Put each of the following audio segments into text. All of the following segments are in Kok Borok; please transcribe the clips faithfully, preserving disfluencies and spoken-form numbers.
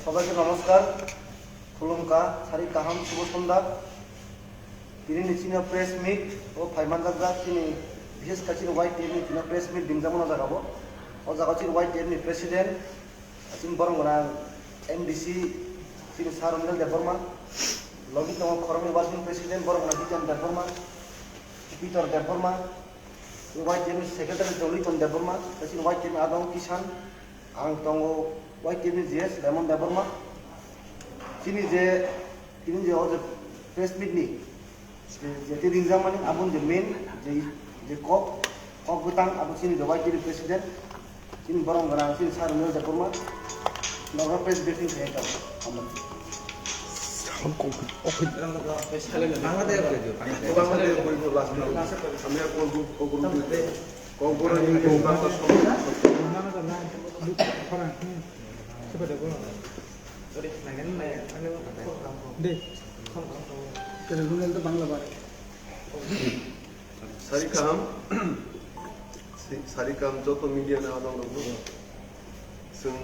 Sobaike namaskar, khulumkha, sari kaham, shubho sandhya. Tini ni chini press meet o phai manjak jak chini, bishes khe chini Y T F ni tini press meet dingjak mano jaga bo. O jaga chini Y T F ni president, chini borok gwnang M D C chini Sir Ranjit Debbarma, logi tongo khoroknwi working president borok gwnang Hiten Debbarma, Peter Debbarma, Y T F ni secretary Joliton Debbarma, chini Y T F ni adong Kishan, ang tongo Y T F ni G S Lemon Debbarma. Chini je, tini je o je press meet ni je, je twi ringjak mani, aboni je main je, je kok, kok bwtang, abo chini je Y T F ni president, chini borok gwnang, chini Sir Ranjit Debbarma, norok press briefing khe ka, hambai. Bangladesh, Bangladesh, Kokborok ni Bangladesh. Sari kaham, sari kaham joto media ni adong rok no. Chwng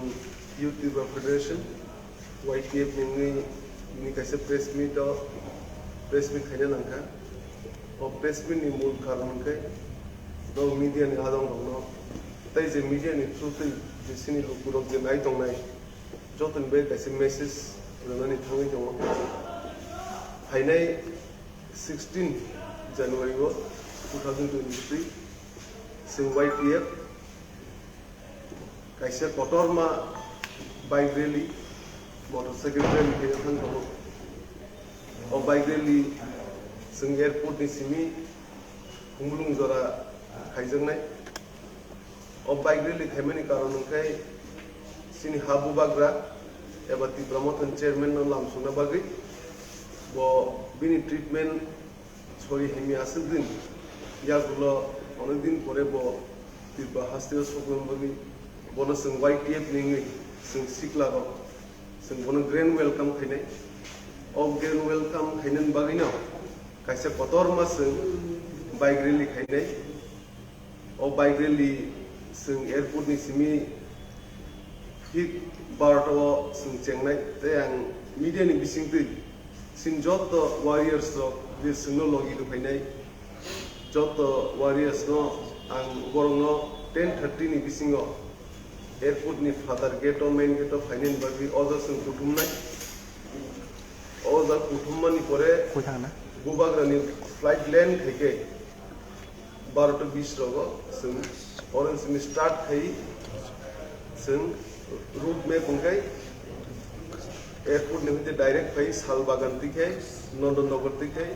Youth Tripura Federation, Y T F ni wngwi bini kaisa press meet o, press meet khaina nangkha. O press meet ni mul karon hwnkhe, no media ni adong rok no, tei je media ni through twi je chini lukurok je nai tongnai, jotoni bai kaisa message rwnani thangwi tongo. Phainai sixteen January o two thousand twenty-three, chwng Y T F kaisa kotorma bike rally, motorcycle rally khe thang tongo. O bike rally chwng airport ni simi Khumulwng jora khaijaknai. O bike rally khaimani karon hwnkhe chini ha bubagra eba Tipra Mothani chairman no lamsokna bagwi bo bini treatment sori himya aswk din yagulo onek din pore bo Tripura hasteo sokna bagwi bono chwng Y T F ni wngwi chwng sikla rok chwng bono grand welcome khainai. O grand welcome khainani bagwino kaisa kotorma chwng bike rally khainai. O bike rally chwng airport ni simi thik barota o chwng chengnai. Tei ang media ni bisingtwi chini joto warriors rok je chwngno logi rwphainai, joto warriors no ang borokno ten thirty ni bisingo airport ni phatar gate o, main gate o phainani bagwi o jaga chwng kuthumnai. O jaga kuthummani pore bubagrani flight land khaikhe barota bis rogo chwng oro chini start khai chwng route map hwnkhe airport ni hwnkhe direct phai Salbagan twi khai Nondon Nagar twi khai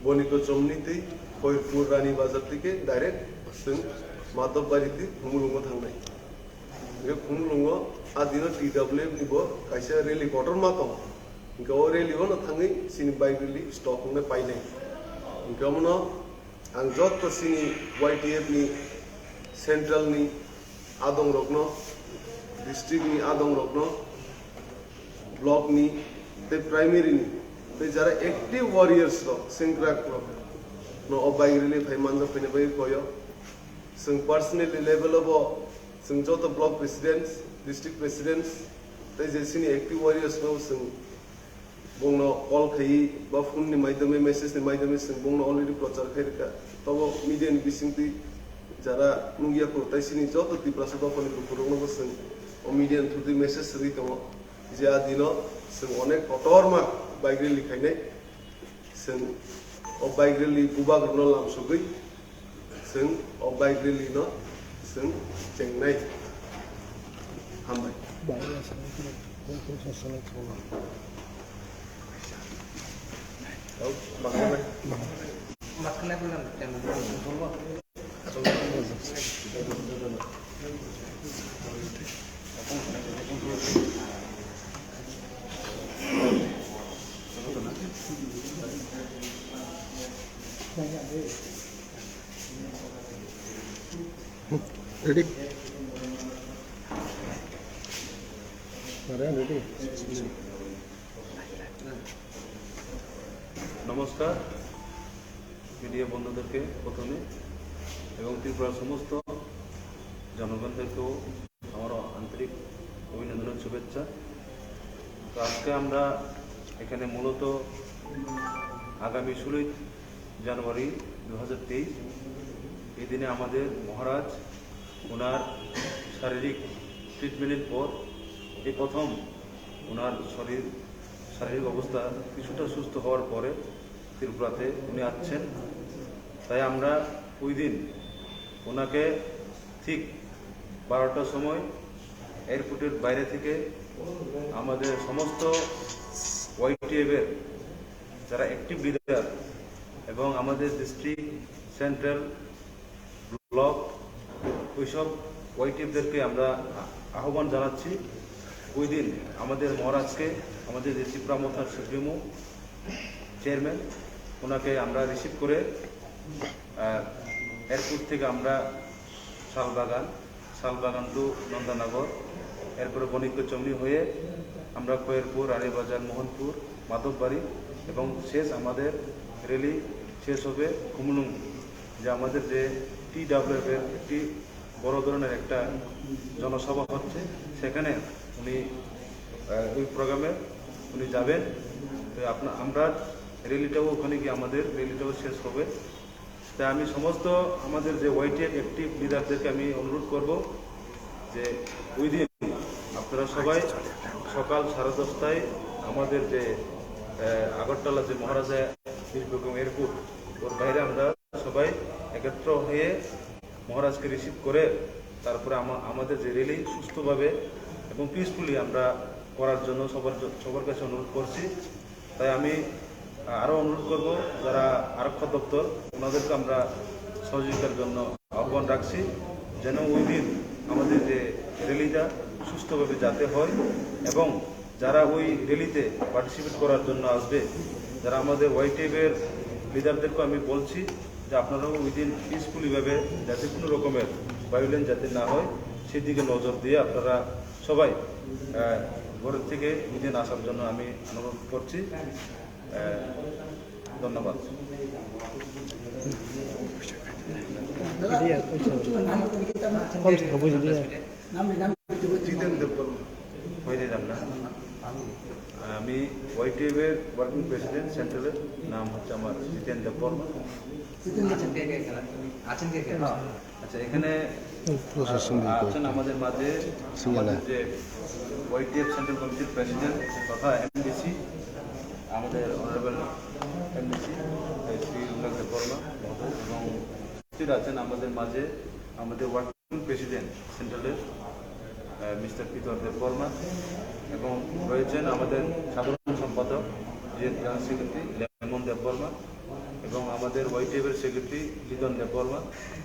Bonito Chomni twi Khoirpur Rani Bazar twi khai direct chwng Madhobari twi Khumulwngo thangnai. Hwnkhe Khumulwngo a dino T W F ni bo kaisa rally kotorma tongo. Hwnkhe o rally o no thangwi chini bike rally stop wngnai painai. Hwnkhe omono ang joto chini Y T F ni central ni adong rokno, district ni adong rokno, block ni tei primary ni tei jara active warriors rok, sengkrak rok no o bike rally phai manjak phaina bagwi koyo. Chwng personally level o bo chwng joto block presidents, district presidents tei je chini active warriors no chwng bongno call khaiwi ba phone ni maidome, message ni maidome chwng bongno already prochar khai rwkha. Tobo media ni bisingtwi jara nukya kho tei chini joto Tiprasa dophani bukhuk rokno bo chwng o media ni through twi message rwgwi tongo je a dino chwng onek kotorma bike rally khainai. Chwng o bike rally bubagrano lamsogwi chwng o bike rally no chwng chengnai. Hambai. Ready? Ready? নমস্কার মিডিয়া বন্ধুদেরকে প্রথমে এবং ত্রিপুরার সমস্ত জনগণদেরকেও আমার আন্তরিক অভিনন্দন ও শুভেচ্ছা। তো আজকে আমরা এখানে মূলত আগামী ষোলোই জানুয়ারি দু হাজার তেইশ, এই দিনে আমাদের মহারাজ ওনার শারীরিক ট্রিটমেন্টের পর এই প্রথম ওনার শরীর, শারীরিক অবস্থা কিছুটা সুস্থ হওয়ার পরে ত্রিপুরাতে উনি আসছেন। তাই আমরা ওই দিন ওনাকে ঠিক বারোটার সময় এয়ারপোর্টের বাইরে থেকে আমাদের সমস্ত ওয়াইটিএফের যারা অ্যাক্টিভ লিডার এবং আমাদের ডিস্ট্রিক্ট, সেন্ট্রাল, ব্লক, ওইসব ওয়াইটিএফদেরকে আমরা আহ্বান জানাচ্ছি। ওই দিন আমাদের মহারাজকে, আমাদের যে ত্রিপুরা মথার সুপ্রিমো চেয়ারম্যান, ওনাকে আমরা রিসিভ করে, আহ, এয়ারপোর্ট থেকে আমরা শালবাগান, শালবাগান টু নন্দনগর, এরপরে বণিক্য চমনি হয়ে আমরা খয়েরপুর, রানীবাজার, মোহনপুর, মাধববাড়ি এবং শেষ আমাদের র্যালি শেষ হবে খুমুলুং, যে আমাদের যে টিডাব্লিউএফ এর একটি বড় ধরনের একটা জনসভা হচ্ছে, সেখানে উনি, আহ, ওই প্রোগ্রামে উনি যাবেন। তো আপনা-, আমরা র্যালিটাও ওখানে গিয়ে আমাদের র্যালিটাও শেষ হবে। তাই আমি সমস্ত আমাদের যে ওয়াইটিএফ অ্যাক্টিভ লিডারদেরকে আমি অনুরোধ করব যে ওই দিন আপনারা সবাই সকাল সাড়ে দশটায় আমাদের যে, আহ, আগরতলা যে মহারাজা বীর বিক্রম এয়ারপোর্ট, ওর বাইরে আমরা সবাই একত্র হয়ে মহারাজকে রিসিভ করে তারপরে আমা-, আমাদের যে র্যালি সুস্থভাবে এবং পিসফুলি আমরা করার জন্য সবার জ-, সবার কাছে অনুরোধ করছি। তাই আমি আরও অনুরোধ করব, যারা আরক্ষা দপ্তর, ওনাদেরকে আমরা সহযোগিতার জন্য আহ্বান রাখছি, যেন ওই দিন আমাদের যে র্যালিটা সুস্থভাবে যাতে হয় এবং যারা ওই র্যালিতে পার্টিসিপেট করার জন্য আসবে, যারা আমাদের ওয়াইটিএফ এর লিডারদেরকে আমি বলছি যে আপনারাও ওই দিন পিসফুলিভাবে যাতে কোনো রকমের ভায়োলেন্স যাতে না হয়, সেদিকে নজর দিয়ে আপনারা সবাই, আহ, ঘরের থেকে ওই দিন আসার জন্য আমি অনুরোধ করছি। আহ, ধন্যবাদ। জিতেন দেববর্মা। হয়ে দিলাম না? আমি ওয়াইটিএফ এর ওয়ার্কিং প্রেসিডেন্ট, সেন্ট্রালের নাম হচ্ছে আমার জিতেন দেববর্মা। আছেন কে কে এখানে? আছেন কে কে? আচ্ছা, এখানে প্রশাসন আ-, দিয়ে আছেন কয়েকটা। আমাদের মাঝে সিঙ্গালা। আমাদের যে ওয়াইটিএফ সেন্ট্রাল কমিটির প্রেসিডেন্ট তথা এমডিসি, আমাদের অনারেবল এমডিসি শ্রী উল্লেখ দেববর্মা মহোদয় এবং উপস্থিত আছেন আমাদের মাঝে আমাদের ওয়ার্কিং প্রেসিডেন্ট সেন্ট্রালের, আহ, মিস্টার পিতর দেববর্মা এবং রয়েছেন আমাদের সাধারণ সম্পাদক, জেনারেল সেক্রেটারি লেমন দেববর্মা এবং আমাদের ওয়াইটিএফ এর সেক্রেটারি লিটন দেববর্মা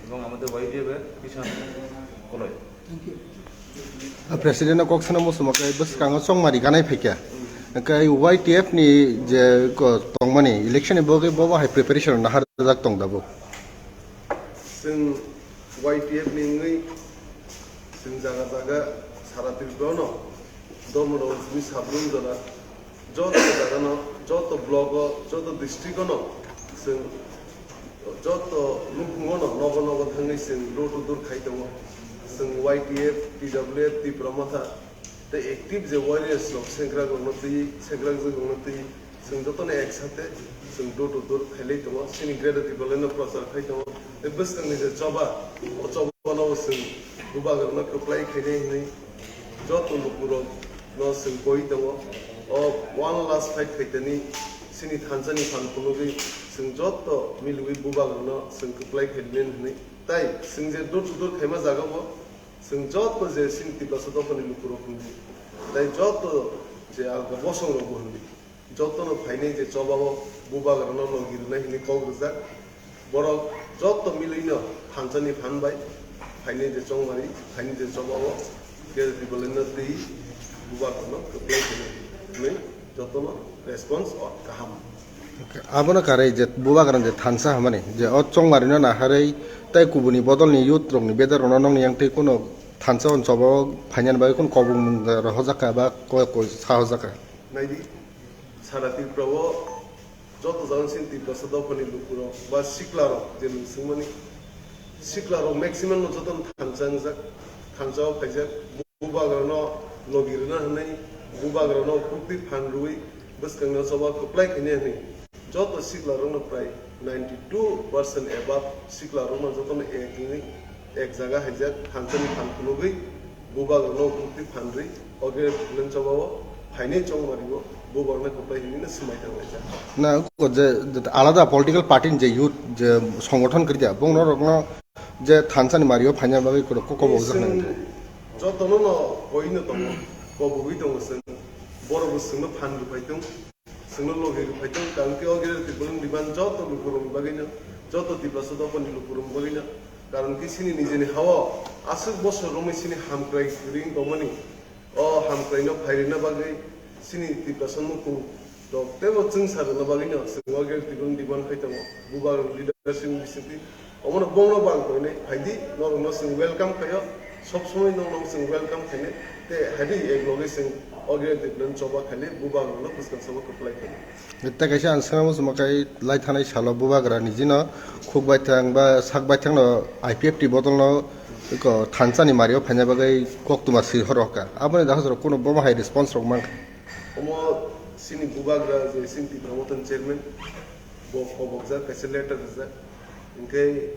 এবং আমাদের ওয়াইটিএফ এর কিষাণ Kalai. President no kok sana musumo khe bwskango chongmari ganai phaikha. Khe Y T F ni je ko tongmani election ni bagwi bobo hai preparation no naharjak tong dabo. Chwng Y T F ni wngwi chwng jaga jaga sara Tripura no dormo rok ni sabrum jora joto jaga no, joto block o, joto district o no chwng joto nukhung o no nogo nogo thangwi chwng door to door khai tongo. Chwng Y T F, T W F, Tipra Motha tei active je warriors rok sengkrak rok no twi, sengkrak jwk rok no twi, chwng jotono ek sate chwng door to door khailai tongo, chini Greater Tipraland no prochar khai tongo. Tei bwskangni je choba, o choba no chwng bubagrano kwplai khainai hinwi joto lukurok no chwng koi tongo. O one last fight khaitani chini thansa ni phan phunugwi chwng joto milwi bubagrano chwng kwplai khainai hinwi. Tai chwng je door to door khaima jaga bo chwng joto je chini Tiprasa dophani lukurok hinwi, tai joto je alka bosongrok bo hinwi. Jotono phainai je choba o bubagrano logi rwnai hinwi kok rwjak. Borok joto milwino thansani phan bai phainai je chongmari, phainai je choba o Greater Tipraland no twi bubagrano kwplai khainai hinwi jotono response o kaham. Abono karwi je bubagrano je thansa hamani je o chongmarino naharwi tai kubuni bodolni youth rokni beda rokno nokni yang twi kuno thansa o choba o phainani bagwi kuno kobong mung rok hojakha ba koi koi sa hojakha. Naidi, sara Tripura o joto jaga chini Tiprasa dophani lukurok ba siklarok je nwng swngmani, siklarok maximum no jotono thansa wngjak, thansa o phaijak, bubagrano logi rwna hwnwi Bubagrano kukti phan rwi bwskangno choba kwplai khainai hwnwi joto siklarokno prai ninety two percent above siklarokno jotono ek ni ek jaga haijak thansani phan phunugwi bubagrano kukti phan rwi ogre bwlen chobao phainai chongmario bubagrano kwplai hwnwi swmai tanglaijak. Na, je, je alada political party ni je youth je songothon kwrwida, bongno rokno je thansani mario phaina bagwi kok kok bokjak nang. Jotono no koino tongo, kobogwi tongo chwng. Borok bo chwngno phan rwphai tong, chwngno logi rwphai tong, karon khe o gere Tripura ni demand joto lukurokni bagwino, joto Tiprasa dophani lukurokni bagwino. Karon khe chini nijeni hao aswk bosor romwi chini hamkrai kwrwi wng tongmani, o hamkraino phairina bagwi chini Tiprasa nukhung rok teibo chwngsa rwna bagwino chwng o gere Tripura ni demand khai tongo. Bubagrani leadership ni bisingtwi Omono bongno bang koinai phaidi, norokno chwng welcome khaio, sob somoi norokno chwng welcome khainai, tei haidi ek loge chwng o gere development choba khainai, bubagrano bwskang choba kwplai khainai. Tei kaisa ang swnamo chwngma kai lai thanai salo bubagra nijino khuk baithang ba sak baithangno I P F T bodolno eko thansani mario phaina bagwi koktwma swi horokha. Aboni dahajorok kuno bomo hai response rok mankha. Omo chini bubagra je chini Tipra Mothani chairman, bo kobokjak, kaisa letter rijak. Hinkhe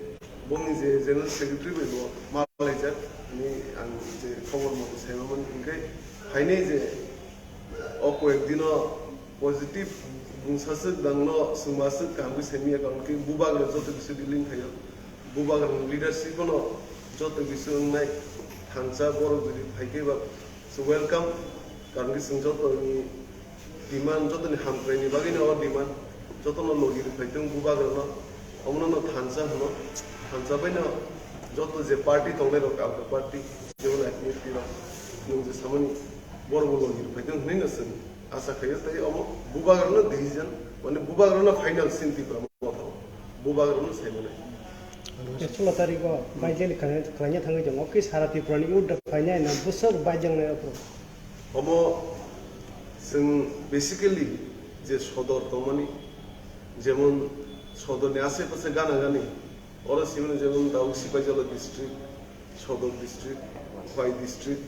bongni je general secretary bai bo malaijak, ni ang je khobor moto saimamani. Hinkhe phainai je o koyek dino positive bungsaswk dangno swngmaswk kaham khe saimanya, karon khe bubagra joto kisa dealing khaio. Bubagrani leadership no joto kisa wngnai thansa borok jodi phaikhe ba so welcome, karon khe chwng jotoni demand, jotoni hamkraini bagwino o demand, jotono logi rwphai tong bubagrano, omono no thansa hwno, thansa baino joto je party tongnai rok alka party, jemon I P F T rok, nwng je samani borok bo logi rwphai tong hwnwi no chwng asa khaio, tei omo bubagrano decision, mane bubagrano final sin Tipra Motha, bubagrano saimanai. Sullo tarikh o baijali khlaina thangwi tongo, khe sara Tripura ni youth rok phainai no bwswk baijaknai aphuru. Omo chwng basically je sodor tongmani, jemon sodor ni asai pasai gana gani, oro simino jemon Daud Sipaijala district, Sodor district, Khwai district,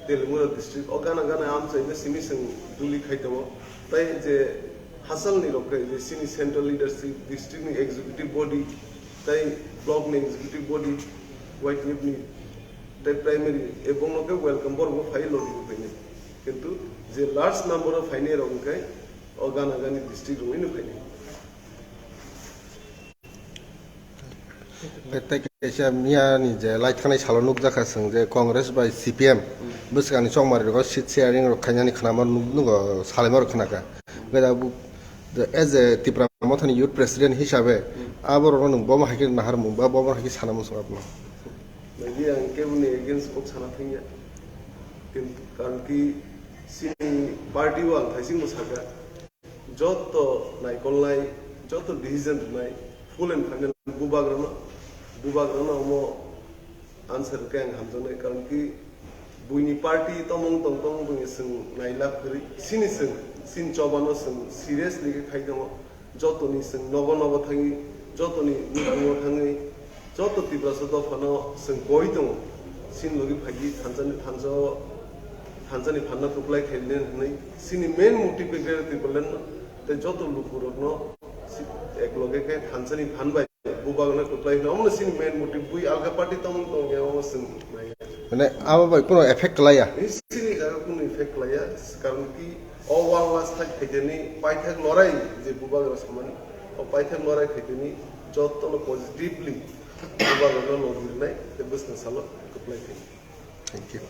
Telimura district, o gana gana amchaino simi chwng duli khai tongo. Tai je hachal ni rok khe je chini central leadership, district ni executive body, tai block ni executive body, Y T F ni, tai primary, ebongno khe welcome, borok bo phai logi bo phainai. Kintu je large number o phainai rok hwnkhe o gana gani district rok ni phainai. Tei kaisa miya ni je lai thangnai salo nukjakha chwng je Congress bai C P M bwskangni chongmari rogo seat sharing rok khainani khnama nuk-, nugo salaima rok khnakha. Hwnkhe da bu-, as a Tipra Mothani youth president hisabe aborokno nwng bomo hai khe naharmung ba bomo hai khe sanamung swngapno? Nangni ang keboni against kok sana thangya. Kintu karon ki chini party o ang thaisingbo sakha. Joto naikolnai, joto decision rwnai, full and final bubagrano, bubagrano omo answer khe ang hamjaknai, karon ki buini party tomung tong tong buini chwng nailak kwrwi, chini chwng, chini chobano chwng seriously khe khai tongo, jotoni chwng nogo nogo thangwi, jotoni nukhungo thangwi, joto Tiprasa dophano chwng koi tongo, chini logi phaidi thansani thansa o, thansani phanno kwplai khainai hwnwi. Chini main motive khe Greater Tipraland no tei joto lukurokno si-, ek loge khe thansani phan bai bubagno kwplai hwnwi. Omono chini main motive, bui alka party tongmung tongya omo chwng naiya. Mane abo bai kuno effect kwlaiya? Chini jaga kuno effect kwlaiya, karon ki o one last thak khaiteni paithak lorai je bubagra samani, o paithak lorai khaiteni jotono positively bubagrano logi rwnai tei bwskang salo kwplai khainai. Thank you.